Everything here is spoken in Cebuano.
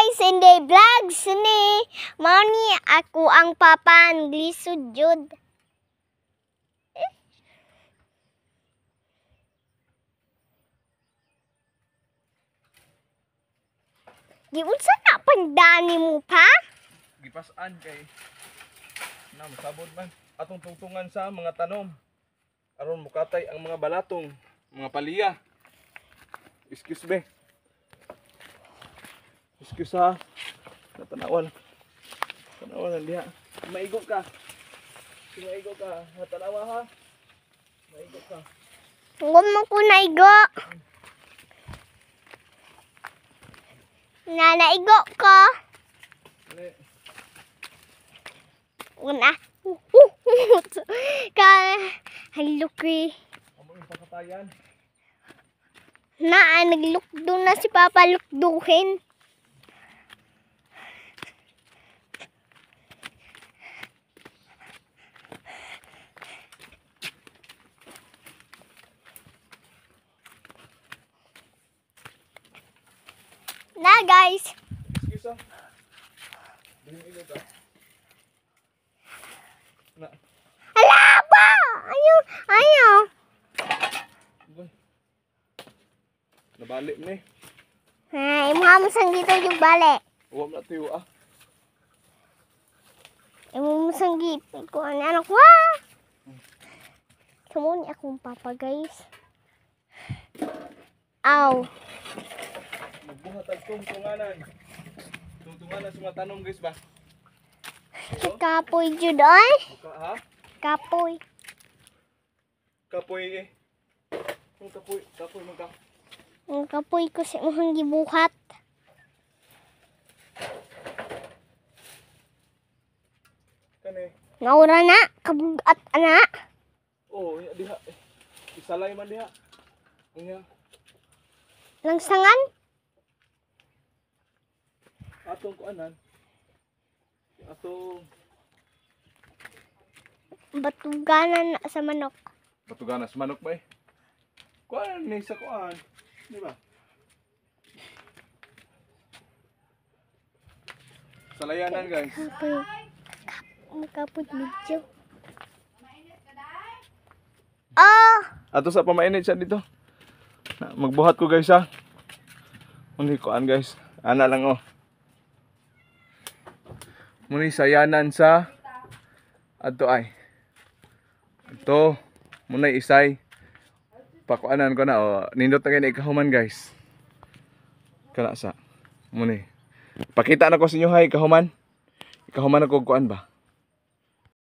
guys, in the vlogs ni mao ni ako ang papa glisod jud. Giunsa na pandani mo pa? Gipasan kay na masabot man atong tungtungan sa mga tanom aron mukatay ang mga balatong mga paliya. Excuse me. Excuse ha. Natanawan. Tanawan lang diha. Maigo ka. Maigo ka. Natanawa ha. Maigo ka. Huwag mo ko naigo. Nanaigo ko. Ano? Una. Ka haluki. Amo yung pakatayan. Na naglukdo na si Papa lukduhin. Na guys. Excuse ha. Maigo ka. Na. Ala ba! Ayaw, ayaw. Boy. Nabalik ni. Ay, imuha mo sang dito yung bali. Uwam na tiyo ah. Imo mo sang gipit ko ano ano ko. Ah! Tumo ni akong papa guys. Aw. Magbuhat ang tungtunganan. Tungtunganan sa mga tanong guys ba? Kapoy jud ay. Buka ha? Kapoy. Kapoy eh. Ang kapoy, kapoy man ka. Ang kapoy ko sa imong gibuhat. Kani. Naura na kabugat ana. Oh, ya diha. Isalay man diha. Unya, Langsangan. Atong kuanan. Atong Batuganan na sa manok. Batuganas manok ba eh? Kuan ni sa kuan. Di ba? Salayanan guys. Kapoy. Makapoy video. Oh! Ato sa pamainit siya dito. Na, magbuhat ko guys ha. Muni kuan guys. Ana lang oh. Muni sayanan sa adto ay. Ito muna isay. Pakuanan ko na oh. Nindot na kay ikahuman guys. Kana sa muni. Pakita na ko sa inyo hay kahuman. Ikahuman ako kuan ba.